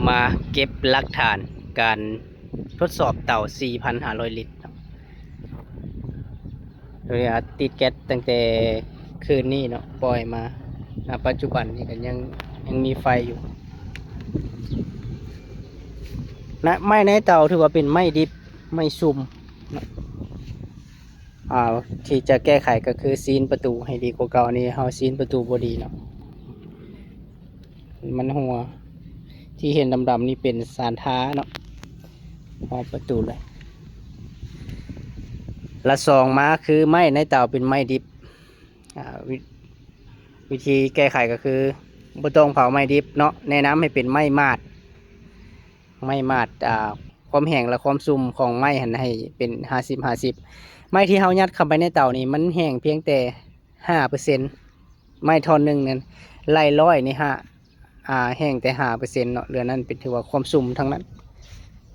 ມາເກັບຫຼັກຖານການທົດສອບເຕົາ ສີ່ພັນຫ້າຮ້ອຍລິດເນາະ. ໂດຍ ອາ ຕິດແກັສຕັ້ງແຕ່ຄືນນີ້ເນາະ ປ່ອຍມາ ນະ ປັດຈຸບັນນີ້ກໍຍັງ ຍັງມີໄຟຢູ່ນະ. ໄມ້ໃນເຕົາຖືວ່າເປັນໄມ້ດິບ ໄມ້ຊຸ່ມເນາະ. ອ່າ ທີ່ຈະແກ້ໄຂກໍຄືຊີນປະຕູໃຫ້ດີກວ່າເກົ່າ. ນີ້ເຮົາຊີນປະຕູບໍ່ດີເນາະ ມັນຮົ່ວ. ທີ່ເຫັນດຳໆນີ້ເປັນສານທາເນາະ ຮອບປະຕູເລີຍ. ລະສອງມາຄືໄມ້ໃນເຕົາເປັນໄມ້ດິບ. ອ່າ ວິ ວິທີແກ້ໄຂກໍຄືບໍ່ຕ້ອງເຜົາໄມ້ດິບເນາະ ແນະນຳໃຫ້ເປັນໄມ້ໝາດ ໄມ້ໝາດ ອ່າ ຄວາມແຫ້ງ ແລະ ຄວາມຊຸ່ມຂອງໄມ້ຫັ້ນໃຫ້ເປັນຫ້າສິບຫ້າສິບ. ໄມ້ທີ່ເຮົາຍັດເຂົ້າໄປໃນເຕົານີ້ ມັນແຫ້ງພຽງແຕ່ຫ້າເປີເຊັນ. ໄມ້ທ່ອນໜຶ່ງນັ້ນ ໄລ່ຮ້ອຍນີ້ ຫ້າ ອ່າ ແຫ້ງແຕ່ຫ້າເປີເຊັນເນາະ ເຫຼືອນັ້ນເປັນ ຖືວ່າຄວາມຊຸ່ມທັງນັ້ນ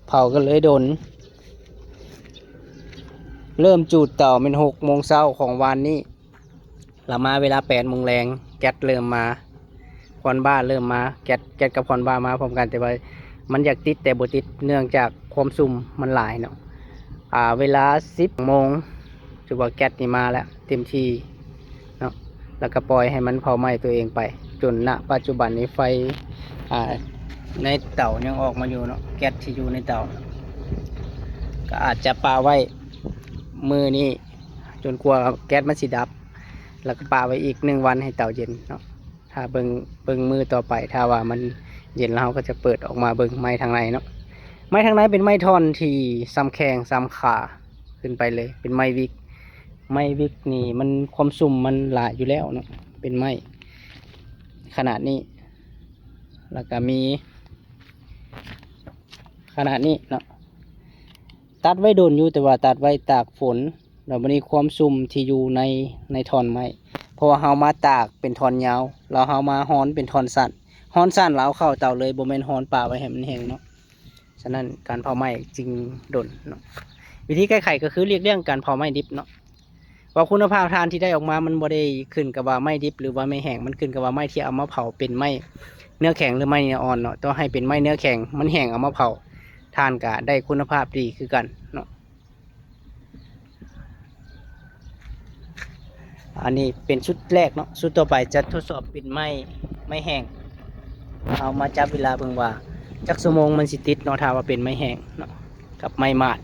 ເຜົາກໍເລີຍດົນ. ເລີ່ມຈູດເຕົາແມ່ນຫົກໂມງເຊົ້າຂອງວານນີ້ ລະມາເວລາແປດໂມງແລງ ແກັສເລີ່ມມາ ຄວັນບ້າເລີ່ມມາ. ແກັສ ແກັສກັບຄວັນບ້າມາພ້ອມກັນ ແຕ່ວ່າມັນຢາກຕິດແຕ່ບໍ່ຕິດ ເນື່ອງຈາກຄວາມຊຸ່ມມັນຫຼາຍເນາະ. ອ່າ ເວລາສິບໂມງ ຖືວ່າແກັສນີ້ມາແລ້ວເຕັມທີ່ເນາະ ແລ້ວກໍປ່ອຍໃຫ້ມັນເຜົາໄໝ້ຕົວເອງໄປ ຈົນ ນະ ປັດຈຸບັນນີ້ໄຟ ອ່າ ໃນເຕົາຍັງອອກມາຢູ່ເນາະ ແກັສທີ່ຢູ່ໃນເຕົາ. ກໍອາດຈະປະໄວ້ມື້ນີ້ຈົນກວ່າແກັສມັນຊິດັບ ແລ້ວກໍປະໄວ້ອີກໜຶ່ງວັນໃຫ້ເຕົາເຢັນເນາະ. ຖ້າເບິ່ງ ເບິ່ງມື້ຕໍ່ໄປ ຖ້າວ່າມັນເຢັນແລ້ວ ເຮົາກໍຈະເປີດອອກມາເບິ່ງໄມ້ທາງໃນເນາະ. ໄມ້ທາງໃນເປັນໄມ້ທ່ອນທີ່ສ່ຳແຂ້ງສ່ຳຂາຂຶ້ນໄປເລີຍ ເປັນໄມ້ວິກ. ໄມ້ວິກນີ້ມັນຄວາມຊຸ່ມມັນຫຼາຍຢູ່ແລ້ວເນາະ ເປັນໄມ້ຂະໜາດນີ້ ແລ້ວກໍມີຂະໜາດນີ້ເນາະ. ຕັດໄວ້ດົນຢູ່ ແຕ່ວ່າຕັດໄວ້ຕາກຝົນ ແລ້ວບັດນີ້ຄວາມຊຸ່ມທີ່ຢູ່ໃນ ໃນທ່ອນໄມ້ ເພາະວ່າເຮົາມາຕາກເປັນທ່ອນຍາວ ແລ້ວເຮົາມາຮ້ອນເປັນທ່ອນສັ້ນ ຮ້ອນສັ້ນແລ້ວເອົາເຂົ້າເຕົາເລີຍ ບໍ່ແມ່ນຮ້ອນປະໄວ້ໃຫ້ມັນແຫ້ງເນາະ. ສະນັ້ນການເຜົາໄໝ້ຈຶ່ງດົນເນາະ. ວິທີແກ້ໄຂກໍຄືຫຼີກລ່ຽງການເຜົາໄມ້ດິບເນາະ. ເພາະຄຸນນະພາບຖ່ານທີ່ໄດ້ອອກມາ ມັນບໍ່ໄດ້ຂຶ້ນກັບວ່າໄມ້ດິບ ຫຼືວ່າໄມ້ແຫ້ງ ມັນຂຶ້ນກັບວ່າໄມ້ທີ່ເອົາມາເຜົາເປັນໄມ້ເນື້ອແຂງ ຫຼືໄມ້ເນື້ອອ່ອນເນາະ. ຕໍ່ໃຫ້ເປັນໄມ້ເນື້ອແຂງ ມັນແຫ້ງ ເອົາມາເຜົາ ຖ່ານກໍໄດ້ຄຸນນະພາບດີຄືກັນເນາະ. ອັນນີ້ເປັນຊຸດແລກເນາະ. ຊຸດຕໍ່ໄປຈະທົດສອບເປັນໄມ້ ໄມ້ແຫ້ງ. ເຮົາມາຈັບເວລາເບິ່ງວ່າຈັກຊົ່ວໂມງມັນຊິຕິດເນາະ ຖ້າວ່າເປັນໄມ້ແຫ້ງເນາະ ກັບໄມ້ໝາດ.